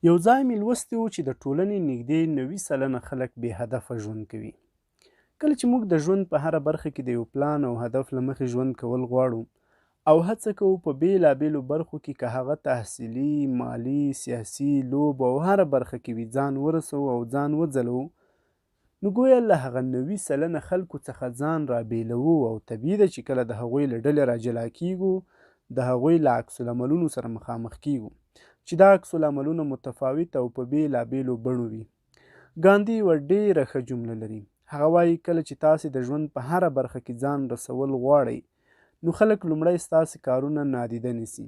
یو ځای مې لوستي وو چې د ټولنې نږدې 90% خلک بې هدفه ژوند کوي. کله چې موږ د ژوند په هره برخه کې د یو پلان او هدف له مخې ژوند کول غواړو او هڅه کوو په بېلابېلو برخو کې که هغه تحصیلي، مالي، سیاسي، لوبو او هره برخه کې وي ځان ورسوو او ځان وځلوو، نو ګویا له هغه 90% خلکو څخه ځان را بېلوو او طبیعي ده چې کله د هغوی له ډلې را جلا کېږو، د هغوی له عکس العملونو سره مخامخ کېږو، چې دا عکس العملونه متفاوت او په بېلابېلو بڼو وي. ګاندي یوه ډېره ښه جمله لري. هغه وايي، کله چې تاسې د ژوند په هره برخه کې ځان رسول غواړئ، نو خلک لومړی ستاسې کارونه نادیده نیسي،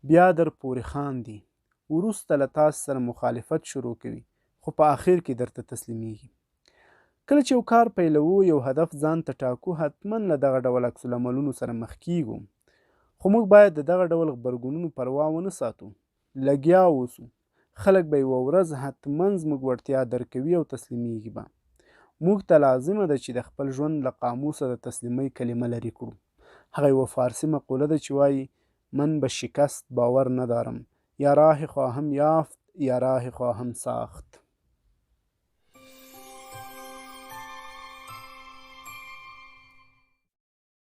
بیا در پورې خاندي، وروسته له تاسې سره مخالفت شروع کوي، خو په اخر کې درته تسلیمیږي. کله چې یو کار پیلوو، یو هدف ځان ته ټاکو، حتما له دغه ډول عکس العملونو سره مخ کیږو، خو موږ باید د دغه ډول غبرګونونو پروا ونه ساتو، لګیا اوسو، خلک به یوه ورځ حتما زموږ وړتیا درکوي او تسلیمیږي به. موږ ته لازمه ده چې د خپل ژوند له قاموسه د تسلیمۍ کلمه لرې کړو. هغه یوه فارسي مقوله ده چې وايي، من به شکست باور ندارم، یا راه خواهم یافت یا راه خواهم ساخت.